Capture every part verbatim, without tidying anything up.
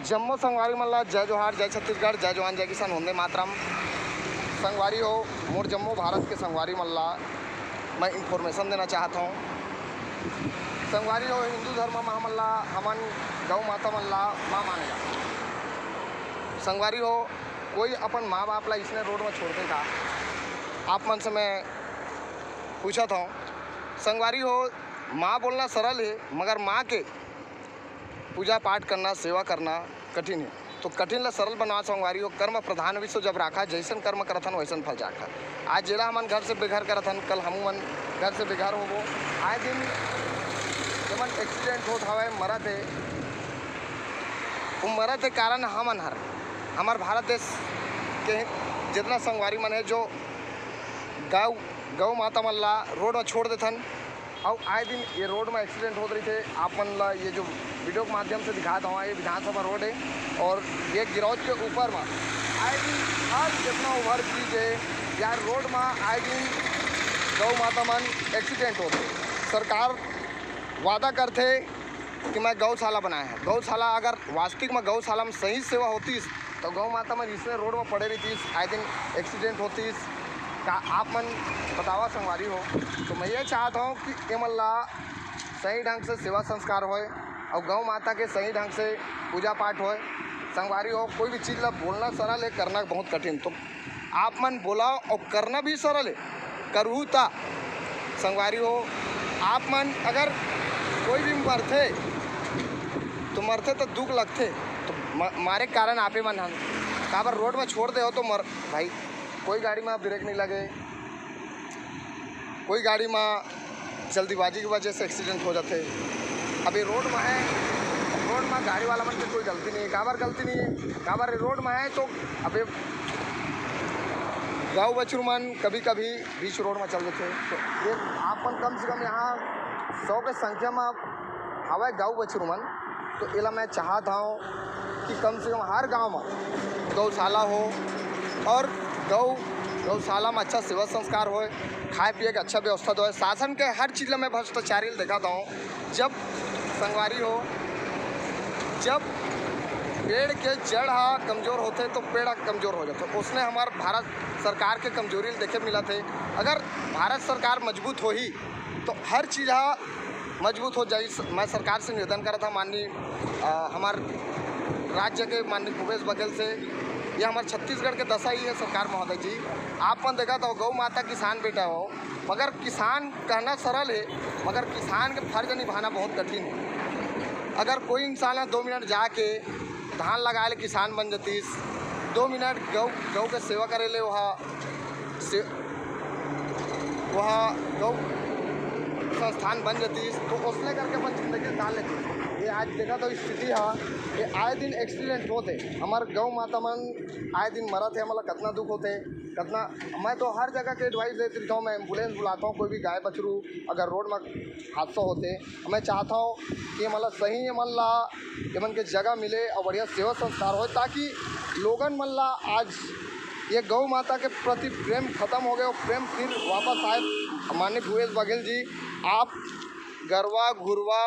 जम्मो संगवारी मन ला जय जोहार, जय छत्तीसगढ़, जय जवान, जय किसान, वंदे मातरम। संगवारी हो, मोर जम्मो भारत के संगवारी मन ला मैं इन्फॉर्मेशन देना चाहत हूँ। संगवारी हो, हिंदू धर्म म हमन ला, हमन गौ माता मन ला माँ माने जाथे। संगवारी हो, कोई अपन माँ बाप ला इसने रोड में छोड़थे का? आप मन से मैं पूछत हूँ। संगवारी हो, माँ बोलना सरल है, मगर माँ के पूजा पाठ करना, सेवा करना कठिन है। तो कठिन ला सरल बनवा संगवारी हो, कर्म प्रधान विश्व जब राखा, जैसन कर्म करथन वैसन फल चाखा। आज जेला हमन घर से बेघर करथन, कल हमू मन घर से बेघर होबो। आए दिन जेमन एक्सीडेंट होत हवय, मरत हे, वो मरत हे कारण हमन हर, हमर भारत देश के जितना संगवारी मन है जो गौ गौ माता मन ला रोड में छोड़ देथन, अउ आए दिन ये रोड में एक्सीडेंट होत रहिथे। आप मन ला ये जो वीडियो के माध्यम से दिखात हवं, ये विधानसभा रोड है और ये गिरौज के ऊपर में आए दिन हर जितना ओवर ब्रिज है या रोड में आए दिन गौ माता मन एक्सीडेंट होते। सरकार वादा करथे कि मैं गौशाला बनाए हैं। गौशाला अगर वास्तविक में गौशाला में सही सेवा होतीस तो गौ माता मन इसने रोड में पड़े रहतीस, आए दिन एक्सीडेंट होतीस। का आप मन बतावा संगवारी हो? तो मैं ये चाहत हूँ कि एमन ला सही ढंग से सेवा संस्कार होए और गौ माता के सही ढंग से पूजा पाठ होए। संगवारी हो, कोई भी चीज़ ला बोलना सरल है, करना बहुत कठिन। तो आप मन बोलाओ और करना भी सरल है, करहू ता। संगवारी हो, आप मन अगर कोई भी मरथे तो मरथे तो दुख लगथे, तो म-, मारे के कारण आपे मन हन। काबर रोड में छोड़ दे हो तो मर भाई, कोई गाड़ी में ब्रेक नहीं लगे, कोई गाड़ी में जल्दीबाजी की वजह से एक्सीडेंट हो जाते। अभी रोड में है, रोड में गाड़ी वाला मन के कोई गलती नहीं है। काबर गलती नहीं है? काबर रोड में है तो अभी गौ बछरू मन कभी कभी बीच रोड में चल देते। तो ये आप मन कम से कम यहाँ सौ के संख्या में हवय गौ बछरू मन। तो एला मैं चाहत हूँ कि कम से कम हर गांव में गौशाला हो और गौ गौशाला में अच्छा सेवा संस्कार होए, खाए पिए के अच्छा व्यवस्था होए। शासन के हर चीज़ ला मैं भ्रष्टाचारी देखत हूँ। जब संगवारी हो, जब पेड़ के जड़ हा कमजोर होथे तो पेड़ हा कमजोर हो जाथे। उसने हमार भारत सरकार के कमजोरी देखे मिलत हे। अगर भारत सरकार मजबूत होही तो हर चीज़ हा मजबूत हो जाही। मैं सरकार से निवेदन करत हा माननीय, अ, हमार राज्य के माननीय भूपेश बघेल से, या हमार छत्तीसगढ़ के दशा ही है सरकार महोदय जी। आप मन देखत हो गौ माता किसान बेटा हो, मगर किसान कहना सरल है, मगर किसान के फर्ज निभाना बहुत कठिन है। अगर कोई इंसान है दो मिनट जाके धान लगाए ले किसान बन जतीस, दो मिनट गौ गौ के सेवा करे ले वह से वह गौ संस्थान बन जतीस तो उसने करके अपन जिंदगी डाल लेतीस। ये आज देखा तो स्थिति हा, ये आए दिन एक्सीडेंट होते, हमार गौ माता मन आए दिन मरत है, मतलब कितना दुख होते, कितना। मैं तो हर जगह के एडवाइस देते रहता हूँ, मैं एम्बुलेंस बुलाता हूँ, कोई भी गाय बछरू अगर रोड में हादसा होते, मैं चाहता हूँ कि मतलब सही ये मन ला ये मन के जगह मिले और बढ़िया सेवा संस्कार हो, ताकि लोगन मन ला आज ये गौ माता के प्रति प्रेम खत्म हो गए और प्रेम फिर वापस आए। माननीय भूपेश बघेल जी, आप गरवा घुरवा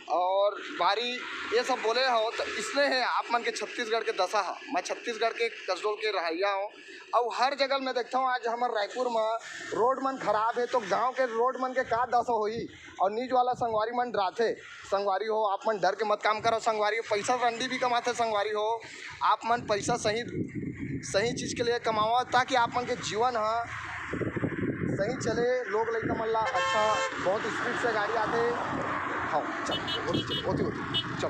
और बारी ये सब बोले हो तो इसने है आप मन के छत्तीसगढ़ के दशा है। मैं छत्तीसगढ़ के कसडोल के रहइया हूँ और हर जगह मैं देखता हूँ आज हमारे रायपुर में रोड मन खराब है तो गांव के रोड मन के का दशा होई। और न्यूज वाला संगवारी मन डराथे। संगवारी हो, आप मन डर के मत काम करो। संगवारी हो, पैसा रंडी भी कमाथे। संगवारी हो, आप मन पैसा सही सही चीज के लिए कमावा ताकि आप मन के जीवन हा सही चले। लोग लइका मन ला अच्छा, बहुत स्पीड से गाड़ी आथे। हाँ, चल, होती चलो, होती होती चलो,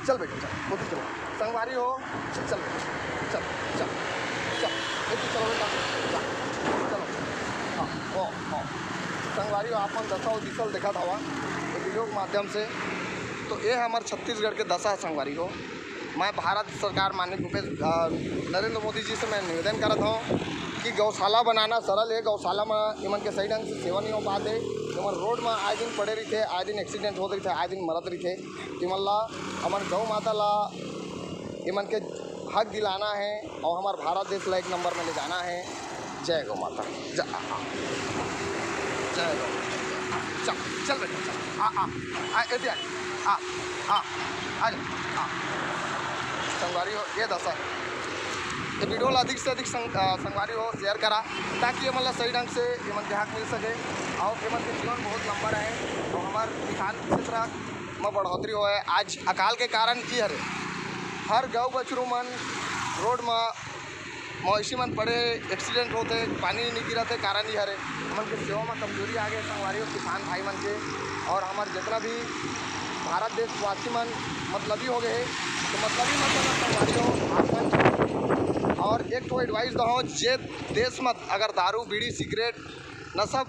चल बेटा, चल, होती चलो। संगवारी हो, चल चल बेटा, चल, चल, चल, होती चलो बेटा, चल, चलो। हाँ, हो, हो। संगवारी हो, आप मन दशा अउ दिशा ल देखत हवा ये वीडियो के माध्यम से। तो ये हमर छत्तीसगढ़ के दशा है संगवारी हो। मैं भारत सरकार माननीय भूपेश, अ, नरेंद्र मोदी जी से मैं निवेदन करत हूँ कि गौशाला बनाना सरल है। गौशाला में इमन के सही ढंग से सेवा नहीं हो पाते। इमन रोड में आए दिन पड़े रहिथे, आए दिन एक्सीडेंट होत रहिथे, आए दिन मरत रहिथे। इमन ला, हमर गौ माता ला, इमन के हक दिलाना है और हमार भारत देश ला एक नंबर में ले जाना है। जय गौ माता, जय, जय गौ माता। चल, चल बेटा, चल। आ, आ, आ, एदे आ, आ, आ, आ जा, आ। संगवारी हो, ये दसा। ये वीडियो ला अधिक से अधिक संग-, अ, संगवारी हो, शेयर करा, ताकि ये मन ला सही ढंग से ये मन के हक मिल सके। और ये मन के जीवन बहुत लंबा रहे और हमार किसान क्षेत्र म बढ़ोतरी होए। आज अकाल के कारण की हरे, हर गौ बछरू मन रोड म मवेशी मन पड़े, एक्सीडेंट होते, पानी नहीं गिरते, कारण ही हरे। हमन के सेवा में कमजोरी आ गए संगवारी हो, किसान भाई मन के। और हमार जितना भी भारत देशवासी मन मतलबी हो गए, तो मतलबी मत बनो संगवारी हो आप मन। और एक ठो एडवाइस दहो, जे देश में अगर दारू, बीड़ी, सिगरेट, नशा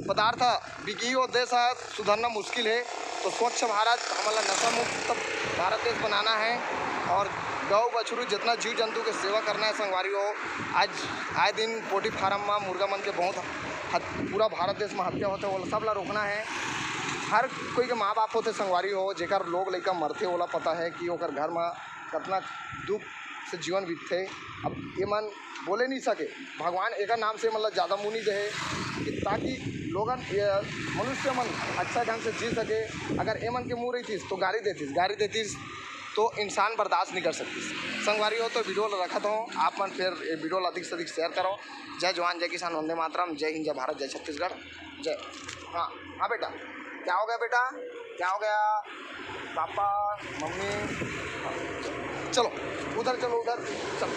पदार्थ बिकी, वो देश ह सुधरना मुश्किल है। तो स्वच्छ भारत, हमन ला नशा मुक्त भारत देश बनाना है। और गौ बछरू जितना जीव जंतु के सेवा करना है संगवारी हो। आज आए दिन पोल्ट्री फार्म में मुर्गा मन के बहुत हत-, पूरा भारत देश में हत्या होते, वो सब ला रोकना है। हर कोई के माँ बाप होते संगवारी हो, जेकर लोग लइका मरते, ओला पता है कि ओकर घर में कितना दुख से जीवन बीतते। अब ये मन बोले नहीं सके, भगवान एकर नाम से मतलब ज़्यादा मुँह नहीं दे, कि ताकि लोगन, ये मनुष्य मन अच्छा ढंग से जी सके। अगर एमन के मुँह रहितिस तो गारी देतिस, गारी देतिस तो इंसान बर्दाश्त नहीं कर सकतिस। संगवारी हो, तो वीडियो ला रखत हो, आप मन फिर ये वीडियो ला अधिक से अधिक शेयर करो। जय जवान, जय किसान, वंदे मातरम, जय हिंद, जय भारत, जय छत्तीसगढ़, जय। हाँ, हाँ बेटा, क्या हो गया बेटा, क्या हो गया? पापा, मम्मी, चलो उधर, चलो उधर, चलो।